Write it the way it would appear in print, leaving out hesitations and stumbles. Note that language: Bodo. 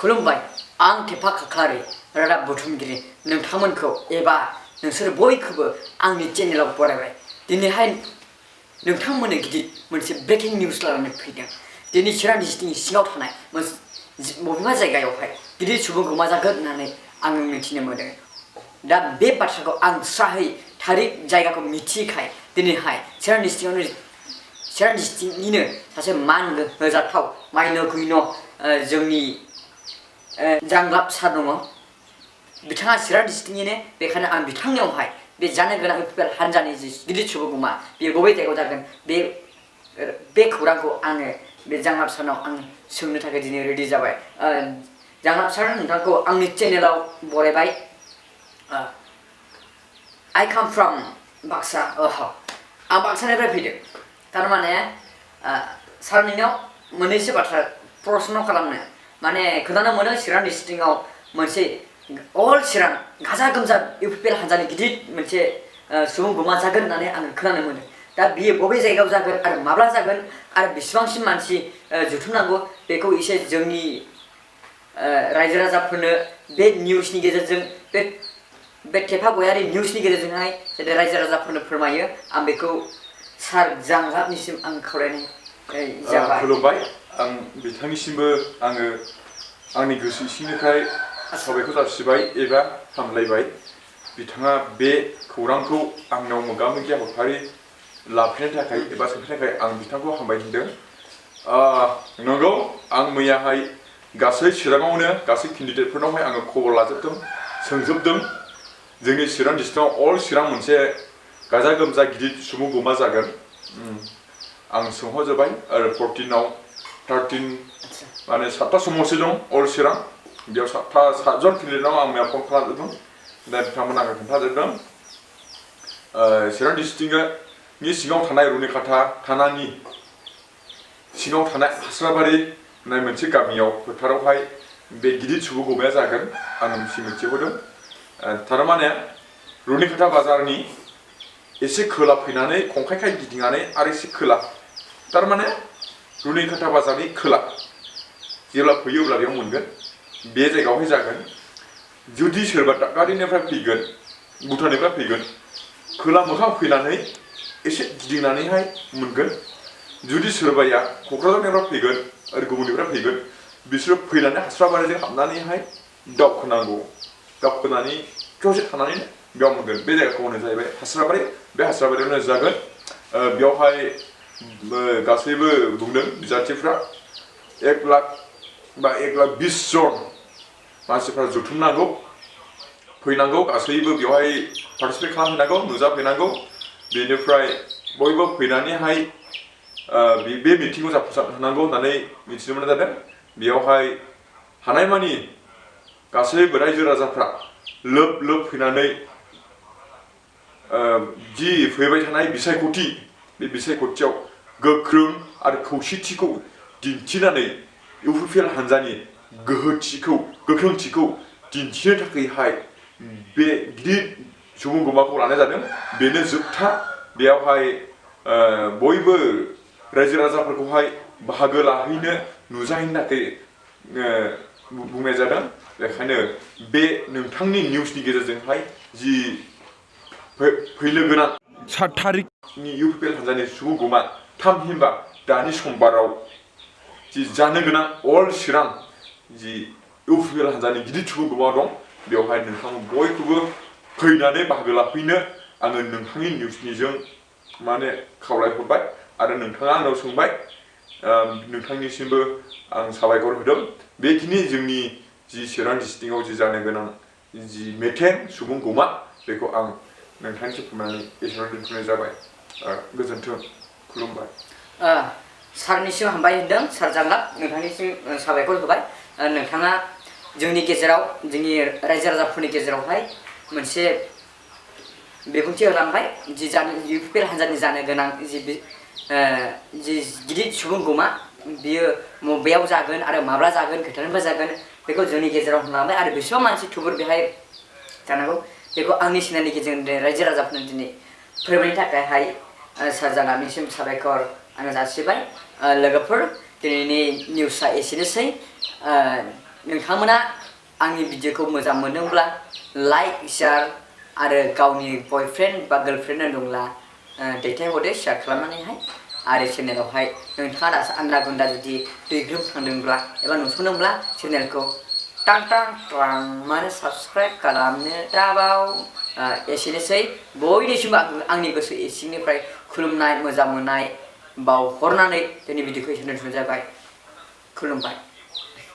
खुलुमबाय आं थेफा खाख्लारि रादाब बुथुमगिरि नोंथांमोनखौ एबा नोंसोर बयखौबो आंनि चेनेलाव बरायबाय। दिनैहाय नोंथांमोननो गिदिर मोनसे ब्रेकिं निउस लानानै फैदों। दिनै चिरां डिस्ट्रिक्टनि सिङाव थानाय बबेबा जायगायावहाय गिदिर सुबुं गोमा जागोन होननानै आं मिथिनो मोनदों। दा बे बाथ्राखौ आं स्राहै थारिख जायगाखौ मिथियैखाय दिनैहाय चिरां डिस्ट्रिक्टनिनो सासे मान होजाथाव माइनो गुइनो जोंनि जांग्लाब सार दङ। बिथाङा चिरां डिस्ट्रिक्टनिनो, बेखायनो आं बिथांनियावहाय बे जानो गोनां UPPL हान्जानि जि गिदिर सुबुंगोमा बेयो बबे जायगायाव जागोन बे खौरांखौ आङो बे जांग्लाब सारनाव आं सोंनो थाखाय दिनै रेडि जाबाय। जांग्लाब सार, नोंथांखौ आंनि चेनेलाव बरायबाय। I come from Baksa. आं बाक्सानिफ्राय फैदों। थारमाने सारनियाव मोननैसो बाथ्रा प्रश्न खालामनो, माने खोनानो मोनो चिरां डिस्ट्रिक्टआव मोनसे अल चिरां गाजा गोमजा UPPL हान्जानि गिदिर मोनसे सुबुं गोमा जागोन होननानै आं खोनानो मोनो। दा बियो बबे जायगायाव जागोन आरो माब्ला जागोन आरो बेसेबांसिम मानसि जुथुमनांगौ बेखौ एसे जोंनि रायजो राजाफोरनो बे निउसनि गेजेरजों बे थेफा गयारि निउसनि गेजेरजोंहाय जाहाथे रायजो राजाफोरनो फोरमायो, आं बेखौ सार जांग्लाबनिसिम आं खावलायनाय जाबाय। खुलुमबाय। आं बिथांनिसिमबो आङो आंनि गोसो सिंनिफ्राय साबायखर जासिबाय एबा हामलायबाय। बिथाङा बे खौरांखौ आंनाव मोगा मोगि हाबाफारि लाफैनो थाखाय एबा सोंफैनो थाखाय आं बिथांखौ हामबाय होनदों। नंगौ, आं मैयाहाय गासै चिराङावनो गासै केन्डिडेटफोरनावहाय आङो खबर लाजोबदों, सोंजोबदों। जोंनि चिरां डिस्ट्रिक्टआव अल चिरां मोनसे गाजा गोमजा गिदिर सुबुं गोमा जागोन। आं सोंहरजोब्बाय आरो 13 माने 7टा समस्ति दं अल चिरां। बेयाव 7जन केन्डिडेटनाव आं मैया फन खालामजोबदों। दा बिथांमोना आंनो खोन्थाजोबदों चिरां डिस्ट्रिक्टनि सिङाव थानाय रुनिकाटा थानानि सिङाव थानाय हास्लाबारि होननाय मोनसे गामियाव फोथारावहाय बे गिदिर सुबुं गोमाया जागोन आं मिथिहोदों। थारमाने रुनिकाटा बाजारनि एसे खोला फैनानै खंखाइखाय गिदिंनानै आरो एसे खोला, थारमाने रुनिकाटा बाजारनि खोला जेब्ला फैयो अब्ला बेयाव मोनगोन। बे जायगायावहाय जागोन। जुदि सोरबा दादगारिनिफ्राय फैगोन, भुटाननिफ्राय फैगोन, खोला मोखां फैनानै एसे गिदिंनानैहाय मोनगोन। जुदि सोरबाया क'क्राझारनिफ्राय फैगोन आरो गुबुननिफ्राय फैगोन, बिसोरो फैनानै हास्लाबारिजों हाबनानैहाय दावखोनांगौ। दावखोनानै ससे थानानैनो बेयाव मोनगोन। बे जायगाखौ होनो जाहैबाय हास्लाबारि। बे हास्लाबारियावनो जागोन। बेयावहाय गासैबो बुंदों बिजाथिफ्रा 1,20,000 मानसिफ्रा जुथुमनांगौ, फैनांगौ, गासैबो बेवहाय पार्टिसिपेट खालामहैनांगौ, नुजाफैनांगौ। बेनिफ्राय बयबो फैनानैहाय बे मिटिंखौ जाफुंसारहोनांगौ होननानै मिथिनो मोननाय जादों। बेयावहाय हानायमानि गासैबो रायजो राजाफ्रा लोब लोब फैनानै जि फैबाय थानाय बिसायख'थि, बे बिसायख'थियाव गोख्रों आरो खौसेथिखौ दिन्थिनानै UPPL हान्जानि गोख्रोंथिखौ दिन्थिनो थाखायहाय बे गिदिर सुबुं गोमाखौ लानाय जादों। बेनो जोबथा। बेयावहाय बयबो रायजो राजाफोरखौहाय बाहागो लाहैनो, नुजाहैनो थाखाय बुंनाय जादों। बेखायनो बे नोंथांनि निउसनि गेजेरजोंहाय जि फैनो गोनां 7 थारिखनि UPPL हान्जानि सुबुं गोमा थामहिनबा दानि समबाराव जि जानो गोनां अल चिरां जि UPPL हान्जानि गिदिर सुबुं गोमा दं, बेवहाय नोंथां बयखौबो फैनानै बाहागो लाफैनो आङो नोंथांनि निउसनिजों माने खावलायहरबाय। आरो नोंथाङा आंनाव सोंबाय, नोंथांनिसिमबो आं साबायखर होदों। बेखिनि जोंनि जि चिरां डिस्ट्रिक्टआव जि जानो गोनां जि मेथें सुबुं गोमा, बेखौ आं नोंथांनिसिम फोरमायनानै एसेयावनो दोनथ'नाय जाबाय। गोजोन्थों। खुलुमबाय। सारनिसिम हामबाय होनदों सार जांग्लाब, नोंथांनिसिम साबायखर होबाय। नोंथाङा जोंनि गेजेराव, जोंनि रायजो राजाफोरनि गेजेरावहाय मोनसे बिबुंथि होलांबाय जि UPPL हान्जानि जानो गोनां जि गिदिर सुबुं गोमा बियो बबेयाव जागोन आरो माब्ला जागोन, खोथानिफ्राय जागोन, बेखौ जोंनि गेजेराव होलांबाय। आरो बेसेबां मानसि थुबुर बेहाय जानांगौ बेखौ आंनि चेनेलनि गेजेरजों रायजो राजाफोरनो दिनै फोरमायनो थाखायहाय सार जांग्लाबनिसिम साबायखर आङो जासिबाय। लोगोफोर, दिनैनि निउसआ एसेनोसै। नोंथांमोना आंनि भिडिअखौ मोजां मोनोब्ला लाइक शेयार आरो गावनि बयफ्रेन्ड बा गार्लफ्रेन्ड दंब्ला दैथायहरदो शेयार खालामनानैहाय आरो चेनेलावहाय नोंथाङा दासो आन्दा गुन्दा जुदि दैग्रोम थांदोंब्ला एबा नुसनदोंब्ला चेनेलखौ टां टां टां माने साबस्क्राइब खालामनो दाबाव एसेनोसै बयनिसिमबो आंनि गोसो इसिंनिफ्राय खुलुमनाय मोजां मोननाय बावहरनानै दिनै भिडिअखौ एसेनो दोनथ'नाय जाबाय खुलुमबाय।